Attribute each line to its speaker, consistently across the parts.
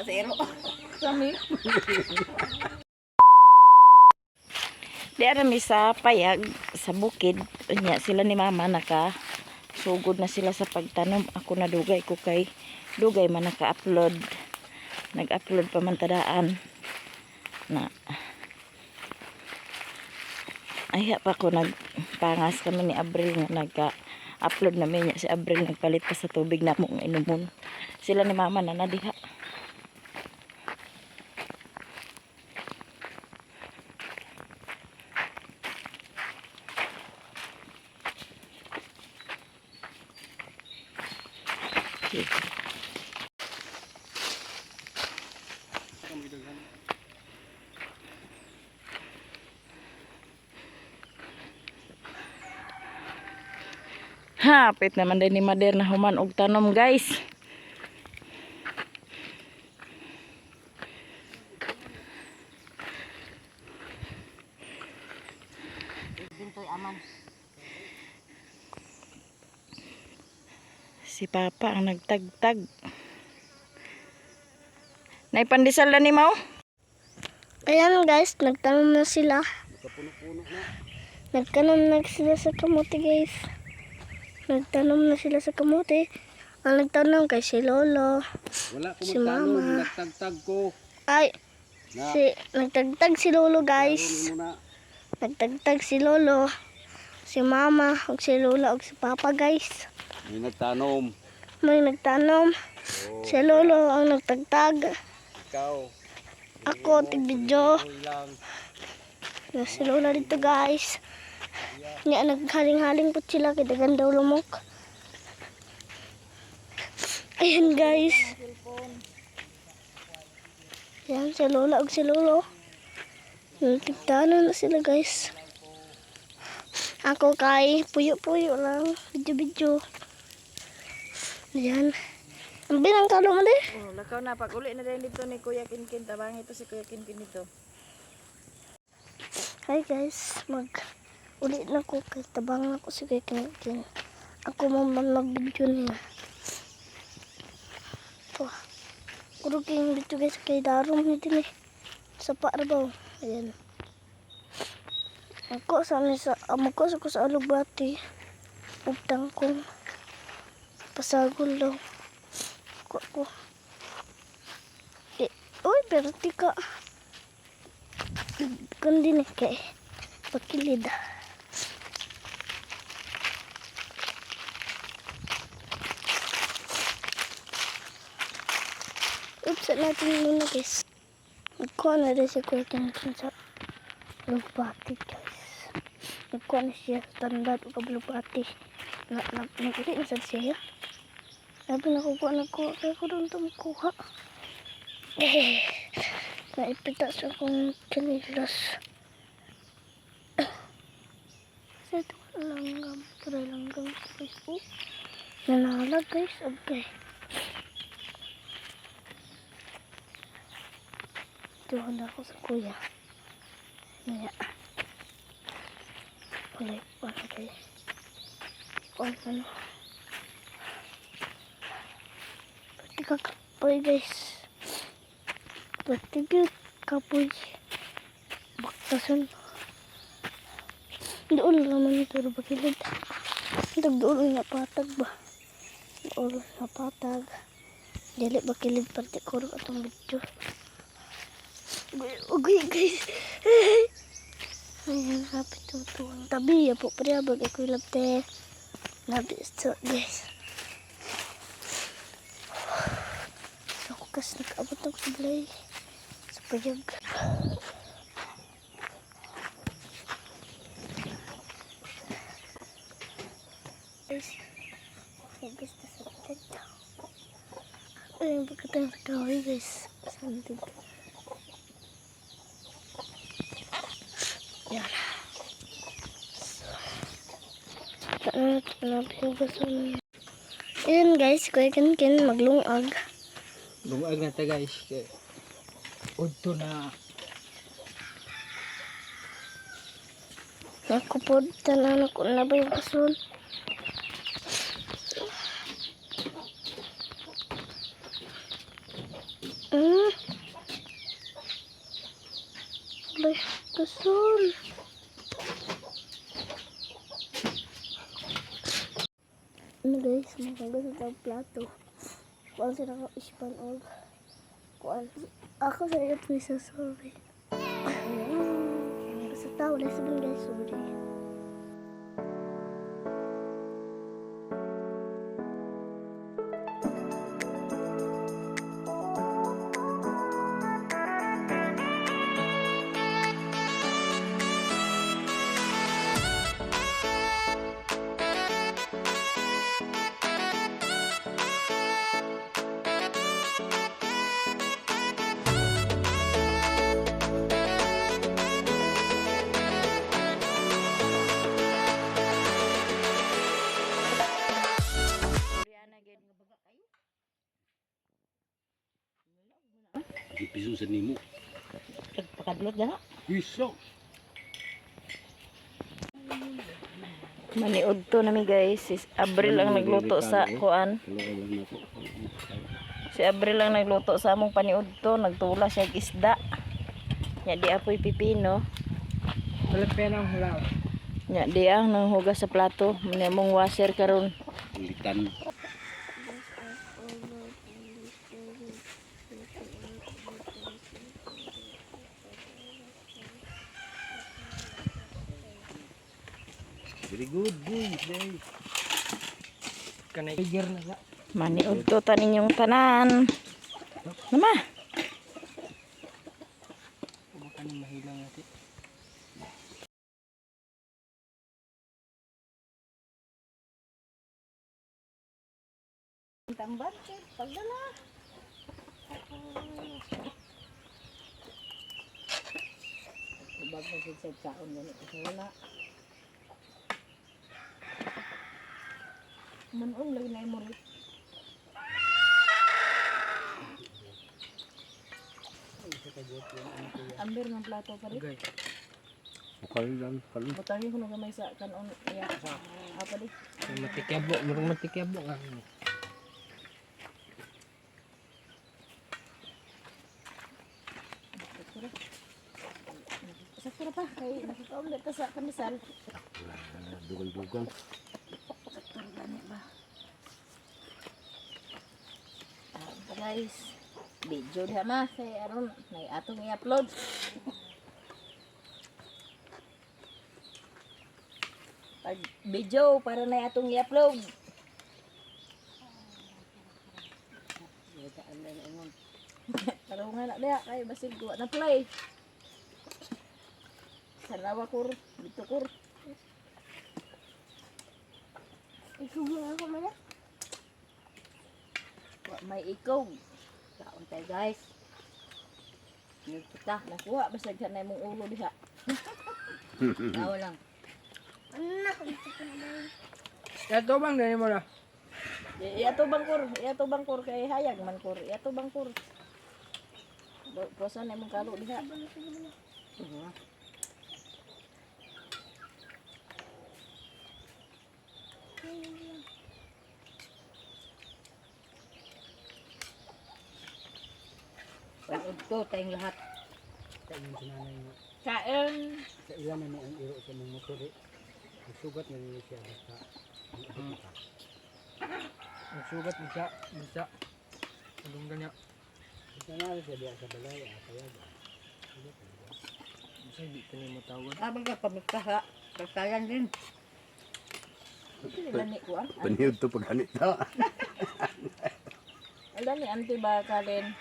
Speaker 1: Sa iro.
Speaker 2: Kami. Di arami sa payag sa bukid. Unya sila ni mama naka sugod na sila sa pagtanom. Ako na dugay ko kay dugay man naka-upload. Nag-upload pa man tadaan. Na ay pa ko nagpangas kami ni Abril nga nagka-upload na niya si Abril nagpalit pa sa tubig na mong inumon. Sila ni mama na nadiha. Hapit naman din ni Mader na human og tanom, guys.
Speaker 1: Bintoy aman.
Speaker 2: Si Papa ang nagtagtag. Naipandesal na ni Mau?
Speaker 3: Ayan guys, nagtanom na sila. Nagtanom na sila sa kamote, guys. Nagtanom na sila sa kamote. Ang nagtanom kay si Lolo.
Speaker 4: Wala ko
Speaker 3: Si
Speaker 4: magtanom,
Speaker 3: Mama.
Speaker 4: nagtagtag ko.
Speaker 3: Ay,
Speaker 4: Na,
Speaker 3: si nagtagtag si Lolo, guys.
Speaker 4: karon mo na.
Speaker 3: Nagtagtag si Lolo. Si Mama, ug si Lola, ug si Papa, guys.
Speaker 4: May nagtanom.
Speaker 3: May nagtanom. Si Lolo ang nagtagtag.
Speaker 4: Ikaw,
Speaker 3: Ako, tigbidyo.
Speaker 4: uy lang.
Speaker 3: Na si Lola dito, guys. Nya naghaling-haling po sila kay dagan daw lumok. Ayan, guys. Ayan si Lola ug si Lolo. Nagtigtanan na sila, guys. Ako kay puyo-puyo lang. Video-video. Ayan. Ang binang kalo mo din.
Speaker 2: Oh, lakaw na. Pag uli na din dito ni Kuya Kinkin. Tabang ito si Kuya Kinkin dito.
Speaker 3: Hi guys, mag ulit na ko kay tabang na ko si Kuya Kinkin. Ako man man mag-video niya. Ito. Kurog yung video, guys, kay Darom ni din eh. Sa Paarbaw. Ayan. Ako sa amin sa amo ko sa ko sa alugbati. Ug tangkong pasagol daw. Ako ako. Eh, uy, pero tika. Kundi ni kay pakilid. Oops, natin muna, guys. Nagkuha na rin si Kuya Kinkin sa lugbati, guys. Nagkuha na siya sa standard o kablubati. Na, na, naguli na sad siya. Sabi na kukuha, nagkuha. Kaya ko doon ito makuha. Eh, naipita sa akong kinilas. Sa ito langgam. Try langgam guys. Oh, nanalag, guys. Okay. Tuhan ako sa kuya. Niya. Wala ano guys. Wala ano. Pati ka kapoy, guys. Pati ka kapoy. Baktasan. Doon naman pero bakilid. Doon nga patag ba. Doon nga patag. Dili bakilid pati kurog atong video. Ugoy, guys. Ayan, happy tutuwang tabi. Apo, pre, bagay ko ilabte. Labi, so, guys. So, ako kas nag-abot ako sa balay. Sa payag. Guys, gusto sa tent. Ayun, pagkatang sa kahoy, guys. Santig. Yan. So, ano, ayun guys, Kuya Kinkin, maglungag.
Speaker 5: Lungag na ta, guys. Kay udto na.
Speaker 3: Naku po, tanan ako na ba yung kasun? Tol. Ano guys, makagas sa plato. Kuan sa naka ispan og kuan. Ako sa iyo please, sorry. Sa tao na sa guys, sorry.
Speaker 4: Piso sa nimo.
Speaker 2: Nagpakadlot na.
Speaker 4: Piso.
Speaker 2: Maniud to nami guys. Si Abril ang nagluto sa kuan. Si Abril ang nagluto sa among paniudto, nagtula siya og isda. Nya di apoy pipino.
Speaker 5: Walang pera ang hulaw.
Speaker 2: Nya di ang nanghugas sa plato. Muna mong washer karon.
Speaker 4: Ulitan. Very good, boy. Day.
Speaker 5: Kanay tiger na sa.
Speaker 2: Maniudto ta ninyong tanan. Nama.
Speaker 5: Baka ni mahilang natin.
Speaker 2: Tamban pagdala. Ubag na sa kaon gani kasi wala. Manong lagi na imo rin. Amber ng plato pa rin.
Speaker 5: Okay.
Speaker 4: Bukal lang, kalun.
Speaker 2: Butangin ko na gamay sa kanon iya. Apa di?
Speaker 5: Matikyabo, murong matikyabo ka.
Speaker 2: Sakto ra pa kay nakakaon ta sa kamisal.
Speaker 4: Dugal-dugal.
Speaker 2: Sakto ra gani ba? Ah, guys. Video diha ma kay aron nay atong i-upload. Pag video para nay atong i-upload. Pero nga na diha kay basig wa na play. Sarawa kur, dito kur.
Speaker 3: Ikaw ba ako man?
Speaker 2: Wa may ikaw.
Speaker 1: Kaon tayo guys. Nagkita.
Speaker 2: Nakuha basag ka na imong ulo diha.
Speaker 1: Tawa lang.
Speaker 3: Anak,
Speaker 5: Ito bang dali mo na.
Speaker 2: Iya to bangkur, iya to bangkur kay hayag man kur, iya to bangkur. Puasa na imong kalo diha.
Speaker 1: Panood ko tayong lahat.
Speaker 5: Kain sa nanay mo.
Speaker 2: Kain.
Speaker 5: Sa ilan na mo ang iro sa mong motor eh. Ang sugat na niya siya basta. Ang abot ka. Ang sugat bisa, bisa. Ang ganya. Basta na siya diya sa balay, ah, kaya ba? Bisa di pa niya matawag.
Speaker 1: Habang ka pamagkaha. Pagkayan din.
Speaker 2: Ila ni kuan.
Speaker 4: Panihod to paghanita.
Speaker 2: Ila ni auntie ba Karen?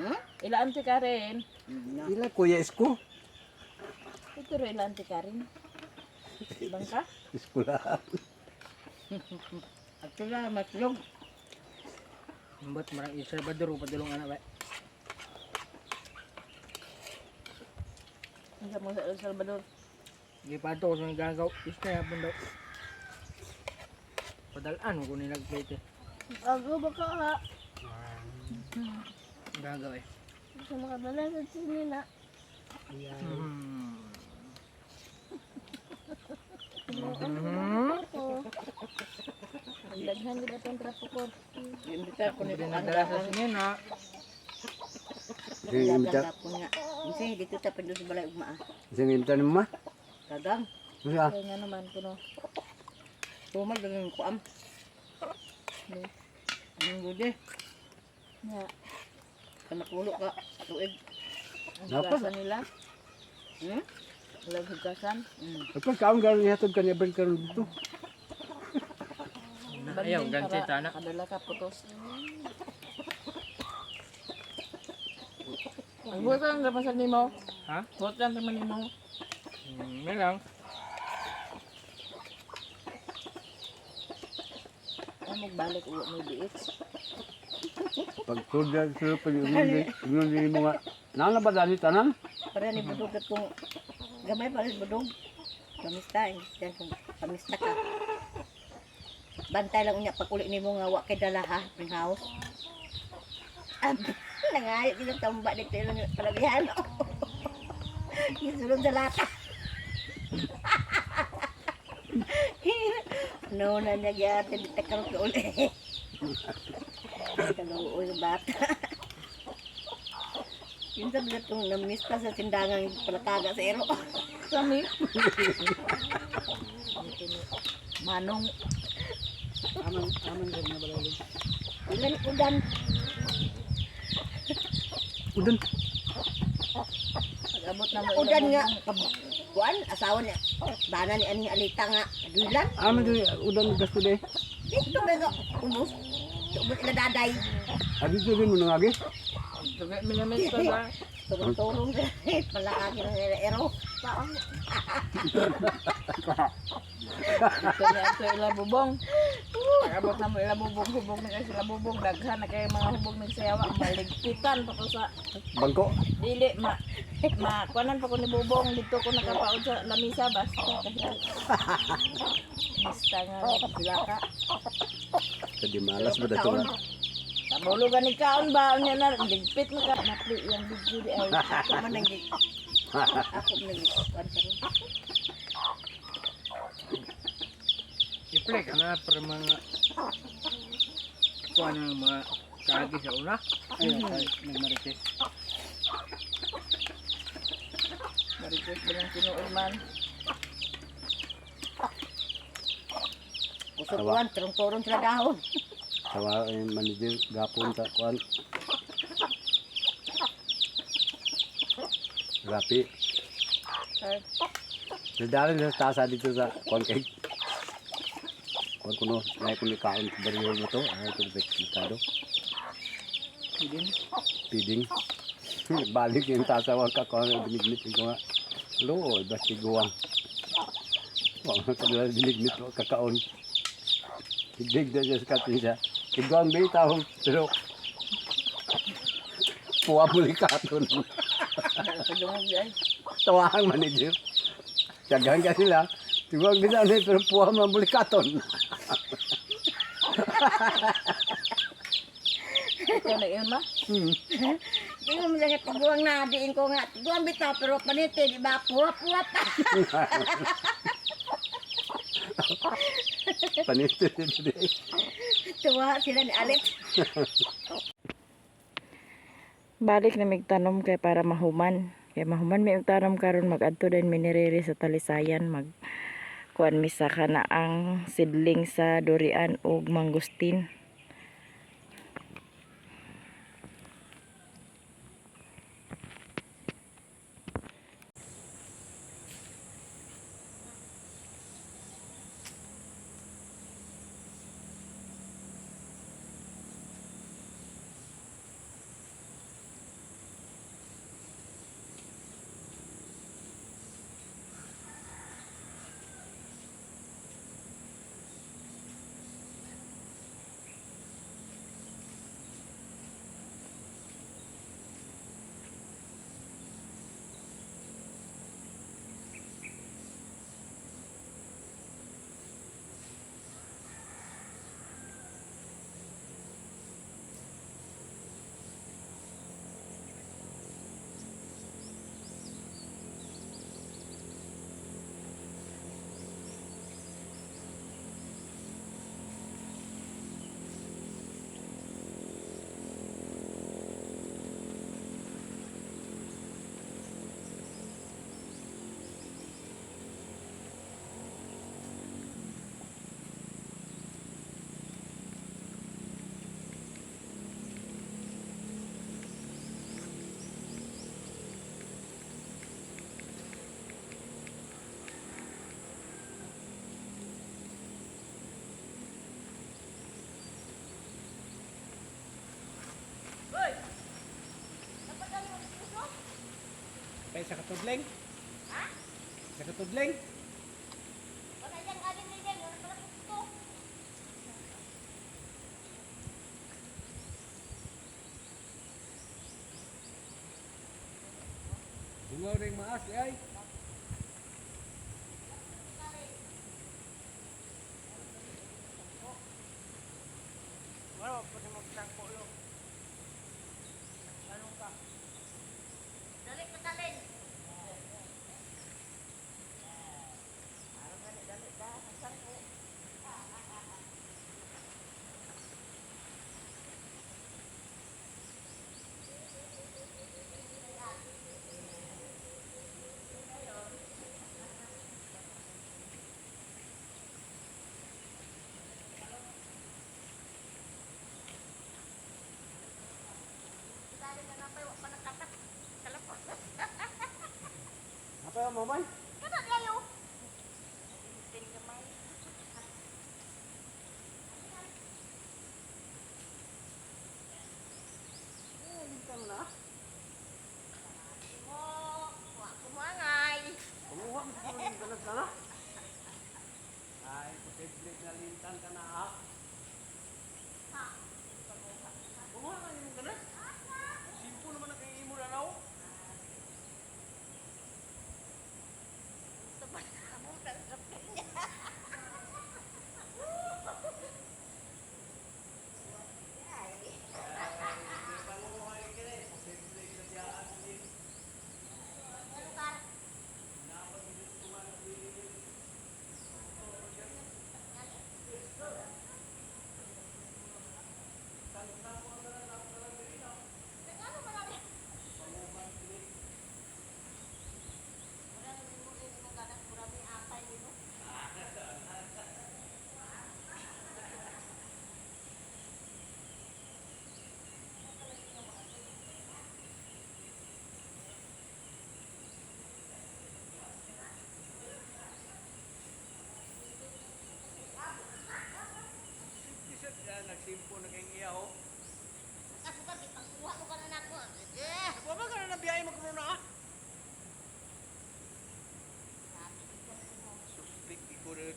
Speaker 1: Hmm?
Speaker 2: Ila auntie Karen.
Speaker 4: Ila kuya isko.
Speaker 2: Ito ro ila auntie Karen. Bangka?
Speaker 4: Isko lang.
Speaker 1: At sila matlog.
Speaker 5: Ba't marang El Salvador o padulong anak ba?
Speaker 2: Ang mo sa El Salvador.
Speaker 5: Hindi pa ito kung gagaw. Is kaya pun daw. Padalaan ko ni nagplate eh.
Speaker 3: Bago ba ka ha?
Speaker 5: Gagaw eh.
Speaker 3: Sa makadala sa sinina.
Speaker 5: Hmm.
Speaker 3: Ako.
Speaker 2: Ang daghan gid atong trapo ko.
Speaker 1: Imbita ko
Speaker 5: Hindi
Speaker 1: nito.
Speaker 5: nadala sa sinina.
Speaker 4: Sige, imita.
Speaker 1: Gapon nga. Kasi dito ta pendo sa balay ugma ah.
Speaker 4: Sige, imita ni mama.
Speaker 1: Gagang.
Speaker 4: Usa.
Speaker 2: Kaya nga naman kuno.
Speaker 1: Tumal ganun ko am. Anong gudi?
Speaker 2: Nya,
Speaker 1: Kanakulo ka. Tuig.
Speaker 2: ang
Speaker 4: Dapat.
Speaker 2: hugasan nila.
Speaker 1: Hmm?
Speaker 2: Walang hugasan.
Speaker 4: Pag kaon garon nihatod kanya bel karon dito.
Speaker 5: Ayaw,
Speaker 2: Banding
Speaker 5: ganti
Speaker 2: para
Speaker 5: tana.
Speaker 2: Kadala ka putos. Ang butan ra pa sa nimo.
Speaker 5: Ha?
Speaker 2: Butan ra man nimo.
Speaker 5: May lang.
Speaker 2: Ay magbalik uwa mo biit.
Speaker 4: Pag sulod sulod pag ingon din mo nga. Nana ba dani tanan?
Speaker 1: Para ni budog at kung gamay pa rin budog. Kamista, eh. Kung kamista ka. Bantay lang unya pag uli nimo nga wa kay dala ha, ring house. Ah, nangayo din ang tamba dito ilang palabihan. Gisulod sa lata. No na nagyate dito karon ka uli. Kaluoy ang bata. Yun sabi na itong na-miss pa sa tindangang palataga sa ero.
Speaker 2: Kami. Manong
Speaker 5: Aman, aman gud na balay.
Speaker 1: Ilan udan.
Speaker 4: Udan.
Speaker 2: pag-abot na mo
Speaker 1: Udan nga. Kuan, asawa niya. Bana ni aning alita nga. Dulan.
Speaker 4: Aman dili udan gasto de.
Speaker 1: Dito ba nga. Ubus. Ubus ila daday.
Speaker 4: Abi dito din mo nangagi.
Speaker 2: Tugi minamis pa ba?
Speaker 1: Turong-turong. Palaagi ng ero.
Speaker 2: Dito ni ato ila bubong. Pag-abot na mo ila bubong, hubog na kayo sila bubong. Daghan na kayo mga hubog nagsayawa. Maligpitan pa ko sa
Speaker 4: Bangko.
Speaker 2: dili ma ma kuanan pa ko ni bubong dito ko nakapaod sa lamisa basta basta nga sila ka.
Speaker 4: Kadi malas ba dato nga?
Speaker 2: Kamulo gani kaon ba unya na ligpit mo ka napli yang video di ay.
Speaker 1: Ako man nang Ako man nang kuan karon.
Speaker 5: I-play ka na para mga kuha ng mga kaagi sa una. Ayaw, kay nagmarites.
Speaker 2: Marites ba ng tinuod man?
Speaker 1: Kusog kuan, turong-turong sila dahon.
Speaker 4: Tawa eh, manager gapon sa kuan. Rapi. Sa dali sa tasa dito sa kuan kay. Kuan kuno, nay kuno kaon baryo mo to, ay kuno merkado.
Speaker 5: Pidin.
Speaker 4: Piding. Balik yung tasa wa ka kuan binignit ko nga. Lo, basti guwang. Wa man kadala binignit wa kakaon. Higdig na siya sa katin siya. Iguang bitaw, pero puwa bulikaton.
Speaker 2: Sa dungog di ay.
Speaker 4: Tawahang manager. Daghan ka sila. Tiguang bitaw na pero puwa man bulikaton.
Speaker 2: Ikaw na yun ma?
Speaker 1: Tingnan mo lang at tiguang na, diin ko nga. Tiguang bitaw, pero panite, di ba? Puwa-puwa pa.
Speaker 4: Panito today.
Speaker 1: Tuwa sila ni Alip.
Speaker 2: Balik na migtanom kay para mahuman. Kay mahuman may tanom karon magadto din miniriri sa Talisayan mag kuan mi sa kana ang sidling sa durian ug mangustin.
Speaker 4: Napay sa katudling? Ha? Sa katudling?
Speaker 1: Wala dyan, alin na dyan. Wala pala gusto.
Speaker 4: Bungaw rin maas, ay.
Speaker 1: Dali ka talin.
Speaker 4: Apa mo man?
Speaker 1: Kana kayo.
Speaker 4: Kumuha mo sa mga ganas na na. Ay, posible na lintan ka na ha. Kumuha ka yung ganas? Simpo naman ang kay imo na raw. Nagsimpo na kayong iya ho. Wa ba ka na nabiyahe magkuno na ah? Suspek ko rin.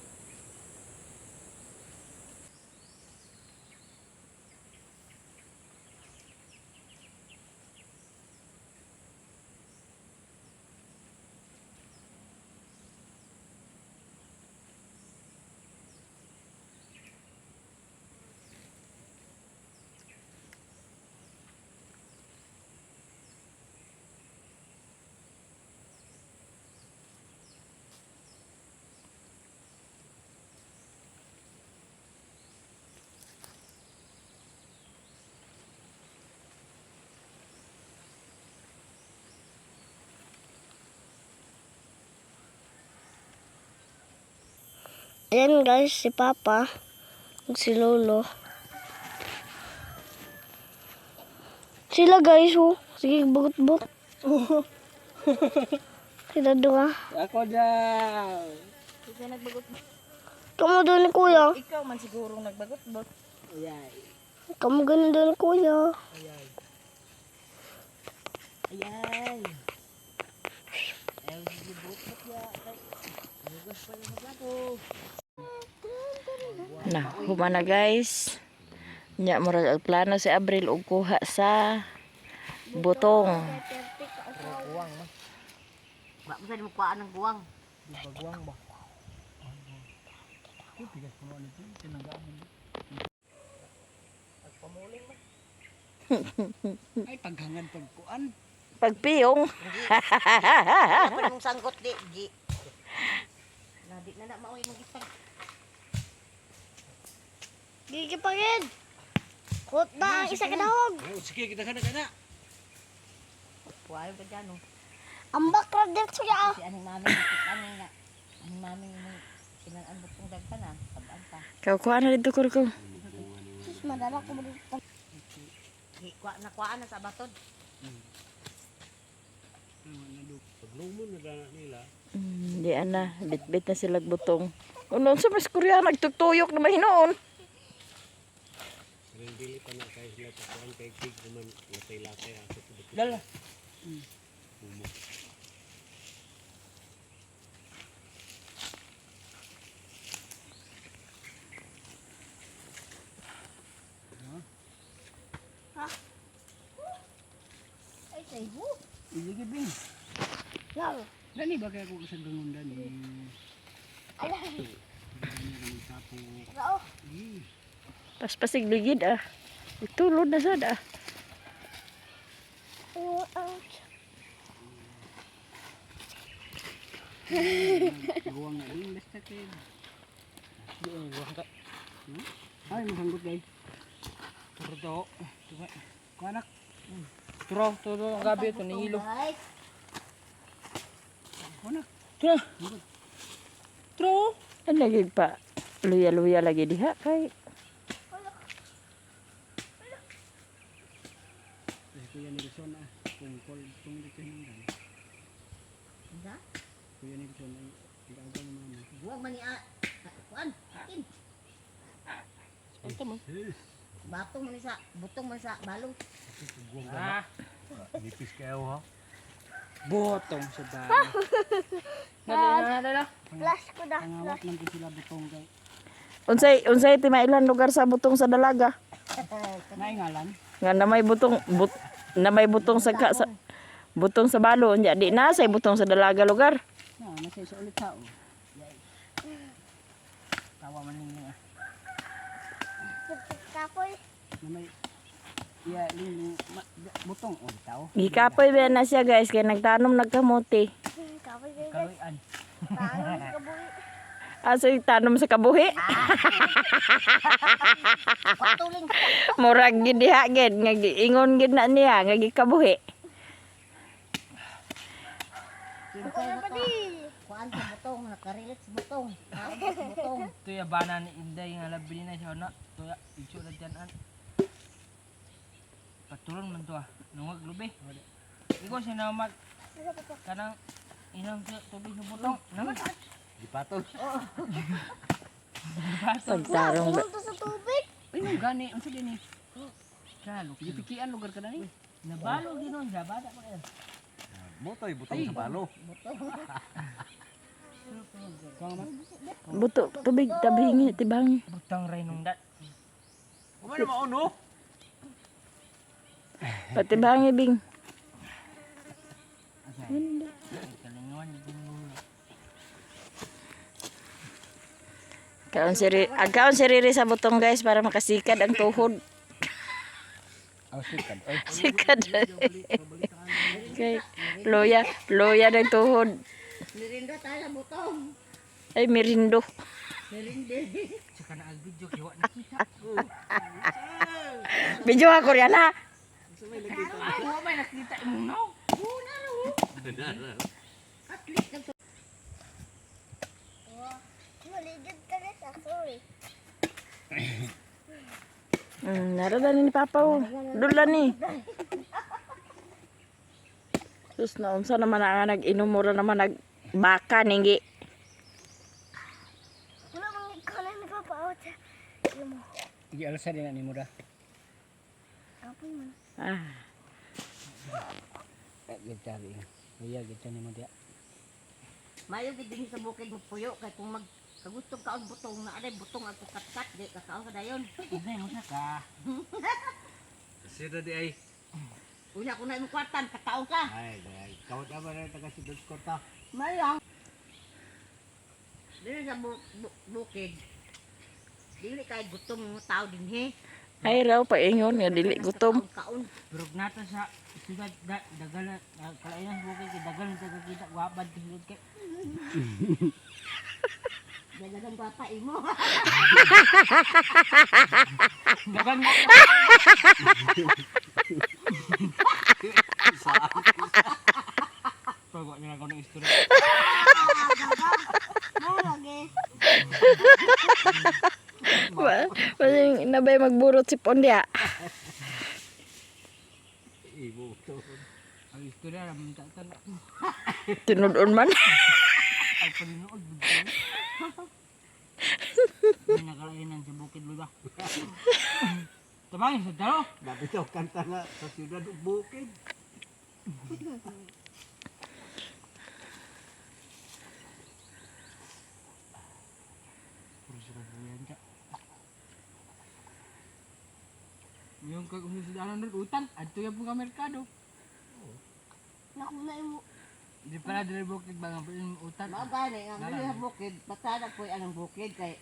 Speaker 3: Ayan guys, si Papa ug si Lolo. Sila guys, oh. Sige, bugot-bugot. Sila duha.
Speaker 5: Ako daw.
Speaker 2: Ikaw nagbagot.
Speaker 3: Kamu doon ni Kuya.
Speaker 2: Ikaw man siguro nagbagot-bot.
Speaker 5: Ayay.
Speaker 3: Kamu ganun doon ni Kuya.
Speaker 5: Ayay. Ayay. Ayaw sige butot ya. Hugas pa yung plato.
Speaker 2: Na, human na guys. Nya murag og plano si Abril og kuha sa butong.
Speaker 5: Guwang man.
Speaker 1: Wa mo sa mo kuhaan ng guwang.
Speaker 5: Di ba guwang ba? Ay, bigas ko ano ito. Tinanggaan mo. Pagpamuling ba? Ay, paghangad pagkuan.
Speaker 2: Pagpiyong.
Speaker 1: Wala pa mong sanggot di. Di. Na di na na maoy mong gisang.
Speaker 3: Gigi pa rin. Kot na ang isa kadahog.
Speaker 5: Oh, sige, kita ka na ka na.
Speaker 1: Kuhayon ka dyan oh.
Speaker 3: Ambak ra din siya.
Speaker 1: Si anong mami, anong nga. Anong mami mo sinan ang butong daghan ah. Sabaan ta.
Speaker 2: Kaw kuha na dito kurko.
Speaker 3: Sus, madala ko dito.
Speaker 1: Di kuha na kuhaan na sa batod.
Speaker 4: Paglumon na na nila.
Speaker 2: Di ana, bitbit na sila butong. Ano sa mas Korea nagtutuyok na mahinoon.
Speaker 4: Pero dili pa na kayo sila takuan kay kig naman latay-latay ako.
Speaker 5: Lala.
Speaker 4: Bumo.
Speaker 1: Ay, ho.
Speaker 5: Sige, Bing.
Speaker 3: Laro.
Speaker 5: Dani ba kaya ko sa gangon dani?
Speaker 3: Ala.
Speaker 5: Dani ra man sapo.
Speaker 3: Rao.
Speaker 5: Eh,
Speaker 2: Paspasig ligid ah. Itulod na sad ah.
Speaker 3: Oh, ouch.
Speaker 5: Guwang na din basta kay. Di ay guwang ka. Ay mahanggot gay. Turo to. Kuanak. Turo, turo ang gabi ito nihilo.
Speaker 1: Guys.
Speaker 5: Kuanak.
Speaker 2: Tara.
Speaker 5: Turo.
Speaker 2: Ano lagi pa? Luya-luya lagi diha kay.
Speaker 5: Eh, Kuya Nelson ah. Kung call tong dito nang dan.
Speaker 1: Unsa?
Speaker 5: Kuya Nelson ay igaagaw ni mama.
Speaker 1: Buwag man ni ah. Kuan, akin.
Speaker 5: Ito mo.
Speaker 1: Batong man ni sa, butong man sa balong.
Speaker 5: Ah,
Speaker 4: Nipis kayo ha.
Speaker 5: botong sa balo. Dala, dala.
Speaker 3: Flash ko na.
Speaker 5: Pangawat lang ko sila butong kay.
Speaker 2: Unsay unsay timailan lugar sa butong sa dalaga?
Speaker 5: Naingalan.
Speaker 2: Nga na may butong but, na may butong sa, ka, sa butong sa balo unya di na say butong sa dalaga lugar.
Speaker 5: Na, nasa isa ulit tao. Tawa man ninyo ah.
Speaker 3: Kapoy.
Speaker 5: Na may iya ling butong o tao.
Speaker 2: Gikapoy ba na siya guys kay nagtanom nagkamote.
Speaker 3: Kapoy kayo guys.
Speaker 5: Kaluyan.
Speaker 3: Tanong kabuhi.
Speaker 2: Asa yung tanom sa kabuhi?
Speaker 1: Patuling.
Speaker 2: Murag gid diha gid nga giingon gid na niya nga gikabuhi.
Speaker 3: Ako na pa di.
Speaker 1: Kuan sa butong, nakarelate sa butong. Kaon sa butong.
Speaker 5: Tuya bana ni Inday nga labi na siya na. Tuya isu na dyan an. Patulon man to ah. Nungag lubi. Ikaw siya naman kanang inang tubig sa butong. Naman.
Speaker 4: Gipatol.
Speaker 2: Pagtarong ba.
Speaker 3: Tulong to sa tubig.
Speaker 5: Ay nung gani unsa din ni? Kalo. Gipikian lugar ka na ni. Nabalo ginon siya bata pa kayo.
Speaker 4: Motoy butong sa balo.
Speaker 2: Buto tubig tabhingi tibangi.
Speaker 5: Butang ray nung dat.
Speaker 4: Kumano mauno?
Speaker 2: Patibangi bing.
Speaker 5: Kalingawan di
Speaker 2: Kaon si Riri, agkaon si Riri sa butong guys para makasikad ang tuhod.
Speaker 4: Oh, sikad. Ay,
Speaker 2: Sikad. Kay loya, loya ng tuhod.
Speaker 1: Merindo tayo sa butong.
Speaker 2: Ay merindo.
Speaker 1: Merinde.
Speaker 5: Saka na ang video kay wa nakita.
Speaker 2: Video ako riyan ha.
Speaker 5: Ay, wa may nakita imong now.
Speaker 1: At least nag
Speaker 3: Maligid ka guys. Ah, sorry.
Speaker 2: Narada ni Papa oh. Dula ni. Sus na unsa naman ang nag-inom mura naman nag baka ninggi.
Speaker 3: Wala mang ikaw na ni Papa out. Iyo mo.
Speaker 5: Gialsa din ni mo da.
Speaker 3: Kapoy man.
Speaker 2: Ah,
Speaker 5: Gita bi. Iya gita ni mo dia.
Speaker 1: Mayo gid din sa bukid mo puyo kay kung mag kagustong kaon butong na aday butong ang katkat di ka kaon ka dayon.
Speaker 5: Hindi mo sa ka.
Speaker 4: Sira di ay.
Speaker 1: Unya ko na imong kwartan kataon ka.
Speaker 4: Ay, ay. Kawat na rin taga si Dodge Korta.
Speaker 1: Mayo. Dili sa bukid. Dili kay gutom ng tao dinhi.
Speaker 2: Ay raw paingon nga dili gutom.
Speaker 1: Kaon.
Speaker 5: Pero nata sa sugad da, dagal kalainan sa bukid kay dagal sa kakita wabad ka sugad kay.
Speaker 1: Dalagang bata imo.
Speaker 5: Dagal mo. Pag niya ako ng istorya.
Speaker 3: Mo lagi.
Speaker 2: Ba, nabay magburot si Pondia.
Speaker 4: Ibo to.
Speaker 5: Ang istorya ra man tatan.
Speaker 2: Tinudon man.
Speaker 5: Ay paninuod bugto. May nakalainan sa bukid luga. Tabangin sa dalo.
Speaker 4: Dapat daw kanta nga sa siyudad ug bukid.
Speaker 5: Puro sila buyan ka. Yung kag sa dalan ron utang adto ya po ka merkado. Di pala diri bukid ba nga yung utan.
Speaker 1: Mao gani ang diri sa bukid, pasada ko ang bukid kay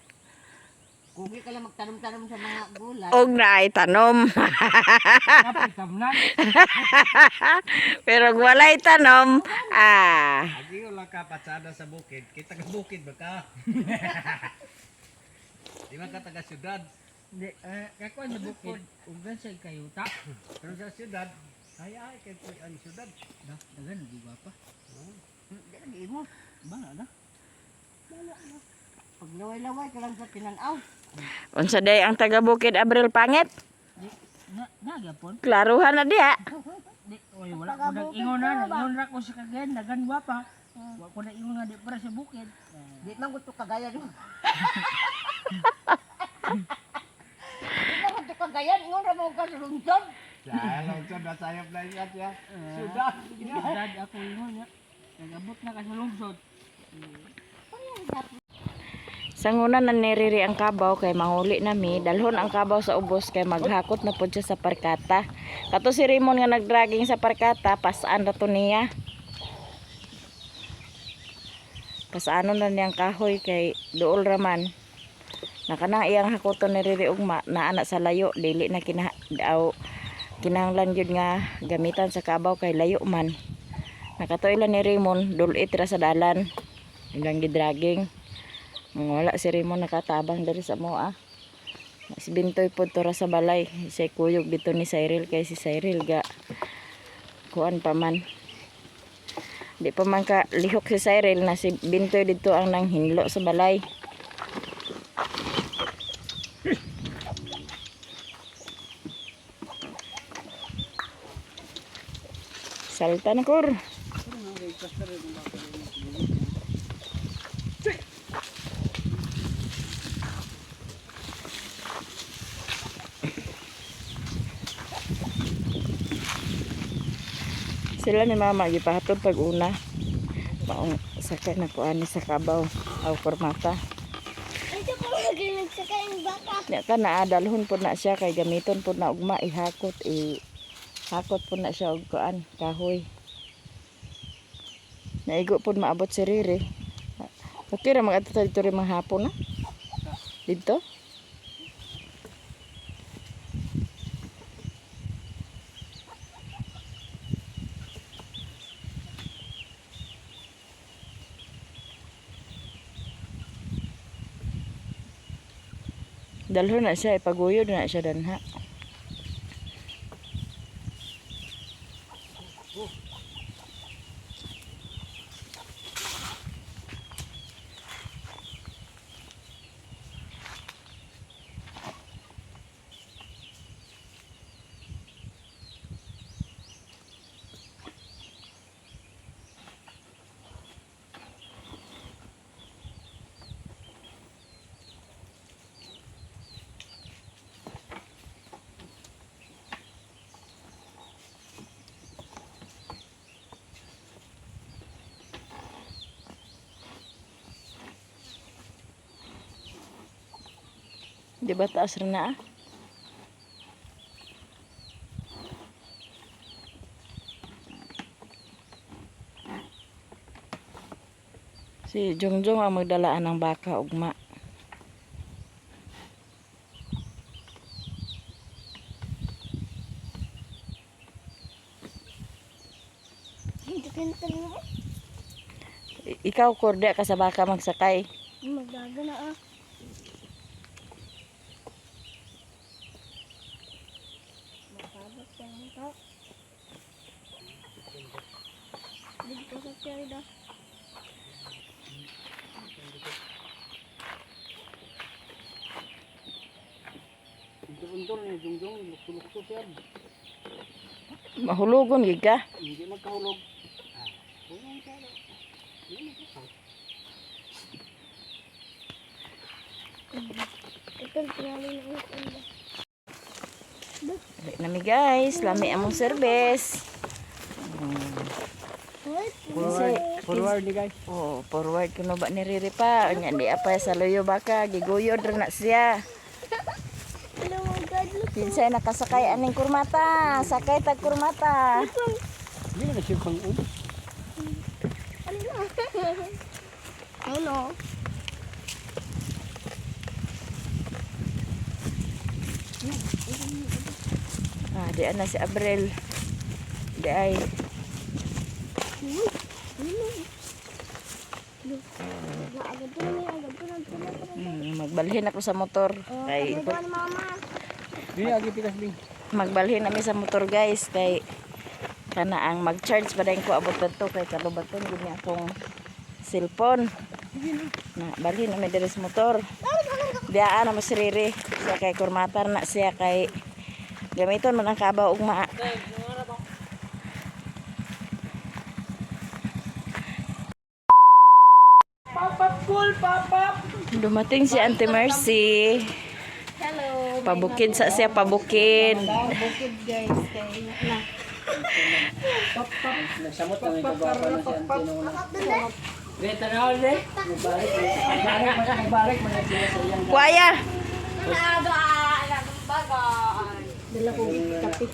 Speaker 1: kugi ka lang magtanom-tanom sa mga gulay.
Speaker 2: Og naay tanom.
Speaker 5: Dapat tamnan.
Speaker 2: Pero kung walay tanom, ah.
Speaker 4: Agi wala ka patsada sa bukid, kita ka bukid ba ka? Di man ka taga syudad.
Speaker 5: Di eh kakuan sa bukid ugdan sa kayuta.
Speaker 4: Pero sa syudad, ay ay kay puy ang syudad.
Speaker 5: Da, dagan di ba pa?
Speaker 1: Di lagi mo.
Speaker 5: Ba na.
Speaker 1: Paglaway-laway ka lang sa tinanaw.
Speaker 2: Unsa day ang taga bukid Abril pangit?
Speaker 5: Di na na gyapon.
Speaker 2: Klaruhan na diha.
Speaker 5: Di oy wala ko nag ingon na, ingon ra ko sa Cagayan, dagan wa pa. Wa ko na ingon nga di para sa bukid.
Speaker 1: Di man gusto kagaya do. Di man gusto kagayan, ingon ra mo ka sa lungsod.
Speaker 4: Sa lungsod na sayop na siya siya. Syudad.
Speaker 5: Dad ako ingon niya. Nagabot na ka sa lungsod.
Speaker 2: Sanguna na niriri ang kabaw kay mahuli nami, dalhon ang kabaw sa ubos kay maghakot na pud siya sa parkata. Kato si Raymond nga nagdragging sa parkata, pasaan ra to niya. Pasaanon na niyang kahoy kay duol raman. Nakanang iyang hakoton ni Riri ugma naa na sa layo dili na kina aw kinahanglan gyud nga gamitan sa kabaw kay layo man. Nakatoy lang ni Raymond dulit ra sa dalan. Ilang gidragging. Wala si Raymond nakatabang diri sa moa. Si Bintoy pod to ra sa balay. Siya kuyog dito ni Cyril kay si Cyril ga kuan pa man. Di pa man ka lihok si Cyril na si Bintoy dito ang nanghinlo sa balay. Salta na kur. Sila ni mama gipahatod pag una. Maong sakay na ko ani sa kabaw aw formata.
Speaker 3: Ay, ko lagi nagsakay ang baka.
Speaker 2: Nya ka na dalhon pod na siya kay gamiton pod na ugma ihakot i hakot pod na siya og kuan kahoy. Naigo pod maabot si Riri. Okay ra mag-adto dito rin mga hapon na. Dito? Dalhon na siya, ipaguyod na siya danha. Di ba taas rin na ah? Si Jongjong ang magdalaan ng baka ugma.
Speaker 3: Hindi ka na
Speaker 2: Ikaw korde ka sa baka magsakay.
Speaker 3: Magdaga na ah. Makabot pa lang to. Dito sa Florida.
Speaker 5: Untor ni Jungjung, lukso-lukso siya.
Speaker 2: Mahulugon gid ka.
Speaker 5: Hindi magkahulog.
Speaker 3: Ito, tingali na ulit ang ba.
Speaker 2: Dali nami guys, lami among service.
Speaker 3: What?
Speaker 2: Forward,
Speaker 5: Forward ni guys.
Speaker 2: Oh, forward kuno ba ni Riri pa. Unya di apa sa luyo baka giguyod ra na siya.
Speaker 3: Hello, my God. Look.
Speaker 2: Kinsay nakasakay aning kurmata? Sakay tag kurmata.
Speaker 5: Hindi na siya kang
Speaker 3: Ano?
Speaker 2: Ah, di na si Abril. Di ay. Magbalhin ako sa motor. Kay,
Speaker 5: Di agi pikas bing.
Speaker 2: Magbalhin nami sa motor, guys, kay kana ang mag-charge pa dayon ko abot to kay kalubaton gid niya akong cellphone. Na balhin nami diri sa motor. Diaa na mo si Riri siya kay kurmatar na siya kay gamiton man ang kabaw ugma. Dumating si Auntie Mercy.
Speaker 1: Hello.
Speaker 2: Pabukid sa siya, pabukid.
Speaker 1: Bukid, guys, kay na.
Speaker 5: Nagsamot na may kagwapa na si Ante nung una. Di, tanaw di. Nagbalik. Nagbalik man sila sa iyang.
Speaker 2: Kuya!
Speaker 1: Dala ko kape.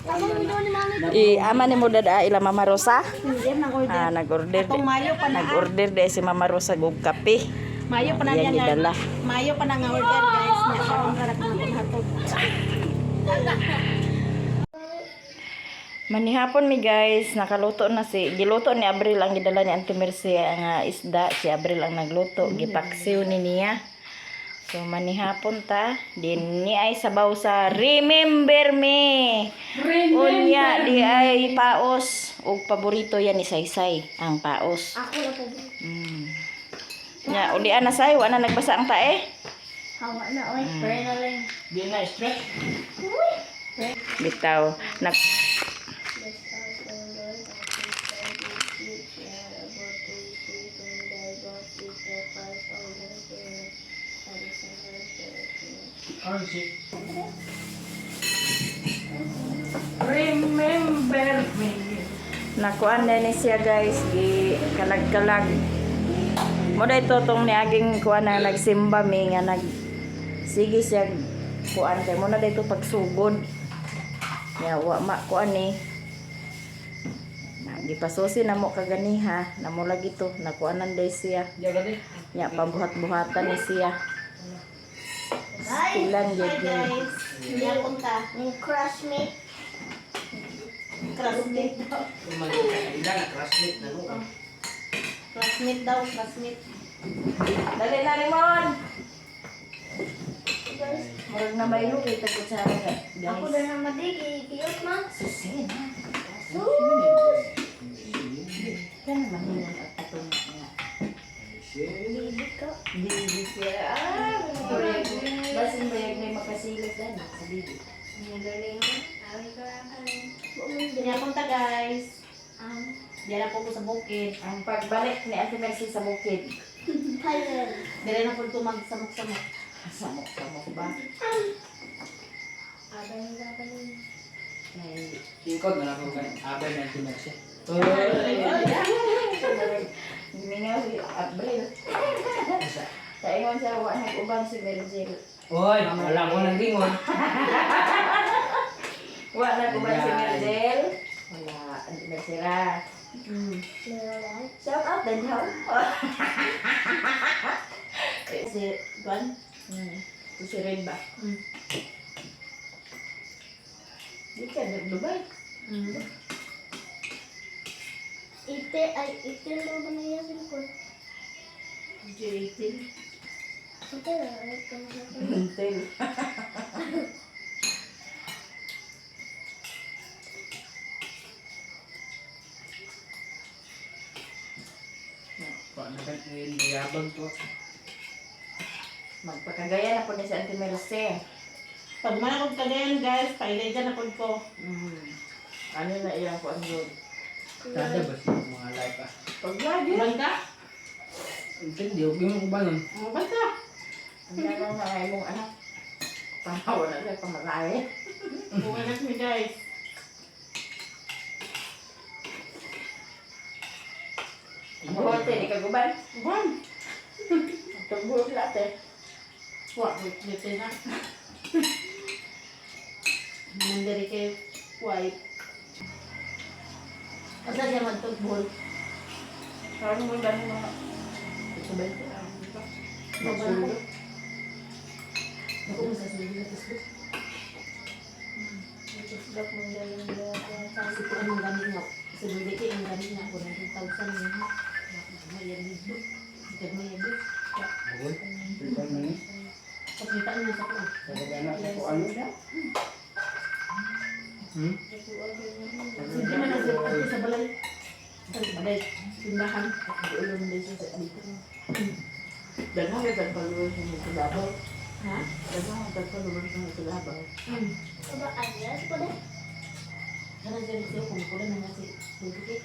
Speaker 2: I ama ni mo dada ila Mama Rosa.
Speaker 1: Hindi nang order.
Speaker 2: Ah, nag-order.
Speaker 1: Atong Mayo pa na.
Speaker 2: Nag-order de si Mama Rosa og kape.
Speaker 1: Mayo pa na
Speaker 2: Iyang
Speaker 1: niya nga.
Speaker 2: gidala.
Speaker 1: Mayo pa na nga order, guys. Nya karon ra na hatod.
Speaker 2: Manihapon mi, guys, nakaluto na si giluto ni Abril ang gidala ni Auntie Mercy ang isda, si Abril ang nagluto, gipaksiw ni niya. So manihapon ta, din ni ay sabaw sa Remember Me. Unya di ay paos ug paborito yan ni Saysay ang paos.
Speaker 3: Ako na po.
Speaker 2: Nya ulian na say, wa na nagbasa ang tae.
Speaker 3: Hawa na, oy. Pray na lang.
Speaker 5: Di na stress.
Speaker 2: Bitaw nag
Speaker 5: Remember me.
Speaker 2: Nakuan na ni siya, guys, gi kalag-kalag. Mo dai to tong niaging kuan na nagsimba mi nga nag sige siya kuan kay mo na dito pagsugod. Ya wa ma kuan ni. Na gipasusi na mo kaganiha, namo lagi to nakuanan day siya. Nya pabuhat-buhatan ni siya. Silang
Speaker 1: Hi
Speaker 2: gyud ni.
Speaker 1: guys. Niyakon ta.
Speaker 3: Yung crush me.
Speaker 1: Classmate daw.
Speaker 5: Classmate na no.
Speaker 1: Classmate daw, classmate.
Speaker 2: Dali na limon. Murag na may lugi tagod sa guys.
Speaker 3: Ako na naman madigi. Kiyot man.
Speaker 2: Susin.
Speaker 3: Sus!
Speaker 2: Yan naman yun at atong nga.
Speaker 3: Bibi ka.
Speaker 2: Bibi siya. Ah, basin bayag may makasilip na sa bibi.
Speaker 1: Ang galing.
Speaker 3: Away ko lang kami.
Speaker 1: Niyakon ta, guys. Diyan po ko sa bukid.
Speaker 2: Ang pagbalik ni Ate Mercy sa bukid.
Speaker 3: Pilot.
Speaker 1: Dili na po ito magsamok-samok.
Speaker 2: Samok-samok ba?
Speaker 3: Abay na kami.
Speaker 2: May
Speaker 5: Tingkod na lang ko kay Abay na si Mercy.
Speaker 2: Gimingaw si Abril. Kaingon siya, wa nag-uban si Mergel.
Speaker 5: Oy, wala ko nang gingon.
Speaker 2: Wa nag-uban si Mergel. Wala, Ate Mercy ra.
Speaker 3: Meron.
Speaker 2: Shout out din how.
Speaker 1: Si Juan.
Speaker 2: Si Red ba?
Speaker 1: Mm.
Speaker 2: Di ka nag-Dubai.
Speaker 3: Ite, ay, ite na ba na yan ko?
Speaker 1: J18.
Speaker 3: Ite na, ite na.
Speaker 2: Until.
Speaker 5: Paano ka niyabag to?
Speaker 2: Magpakagaya na po ni si Auntie Mercy.
Speaker 1: Pag man akong kagayan, guys, pailay na po ko.
Speaker 2: Ano na iyang kuan yun?
Speaker 5: Tada ba siya mga life ah?
Speaker 2: Paglagi.
Speaker 1: Banta?
Speaker 5: Hindi, okay mo ko ba nun?
Speaker 1: Banta.
Speaker 2: Ang gano'n na ay mong anak. Para wala na pamatay.
Speaker 1: Kung anak mi, guys.
Speaker 2: Buhote, di ka guban.
Speaker 1: Juan.
Speaker 2: Tugbuhot lahat eh.
Speaker 1: Wa, wait, wait na. Nandari kay white. Asa siya magtugbol?
Speaker 2: Parang mo ba mga
Speaker 4: Nagsulo.
Speaker 2: Ako mo sa sulod na Facebook.
Speaker 3: Facebook mo dahil yung
Speaker 2: Kasi ko anong gamit nga. Sa birthday ko, ang gamit nga ako ng 2,000 yun. May yan dito. May yan dito.
Speaker 4: Bugol. Pagkaan na ni.
Speaker 2: Pagkita niya sa ko.
Speaker 4: Pagkaan na sa kuan mo.
Speaker 2: Hindi man nasa sa balay. Sa balay. Tindahan. Ulo mo dito sa dito.
Speaker 1: Daghang may tagpaluwas sa Davao.
Speaker 2: Ha?
Speaker 1: Daghang may tagpaluwas sa Davao.
Speaker 3: Aba, ano? Sa pala?
Speaker 2: Kana dyan siya kung kulang na nga si Tugig.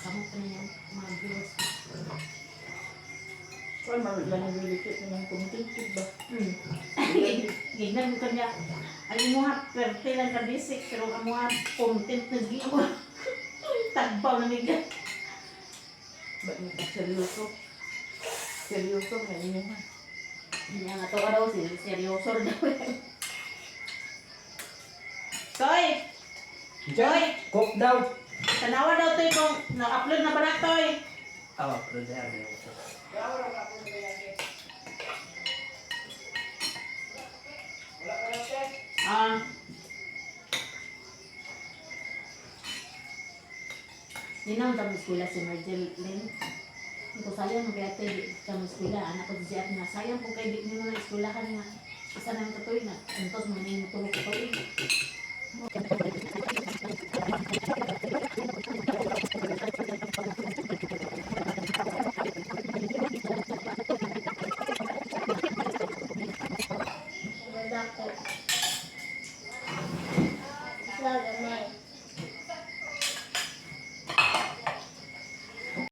Speaker 2: Kamot pa niya mga viewers.
Speaker 1: Kung man lang nilikit ng content ba?
Speaker 2: Gignan mo kanya. Ang imuha perte lang ka basic pero ang imuha content na giwa. Tagbaw na niya.
Speaker 1: Ba't mo seryoso? Seryoso nga inyo ha?
Speaker 2: Niya nga to ka daw si seryoso daw. Toy! Toy!
Speaker 5: Cook daw.
Speaker 2: Tanawa daw toy kung na-upload na ba na toy?
Speaker 5: Ah, upload na yan.
Speaker 2: Ah. Ninaw ta mo eskwela si Margel Lynn. Ko sayang kay ate di ta mo eskwela anak ko siya nga sayang po kay di nimo na eskwelahan nga isa na ang katuig na antos mo ning tulo ka tuig.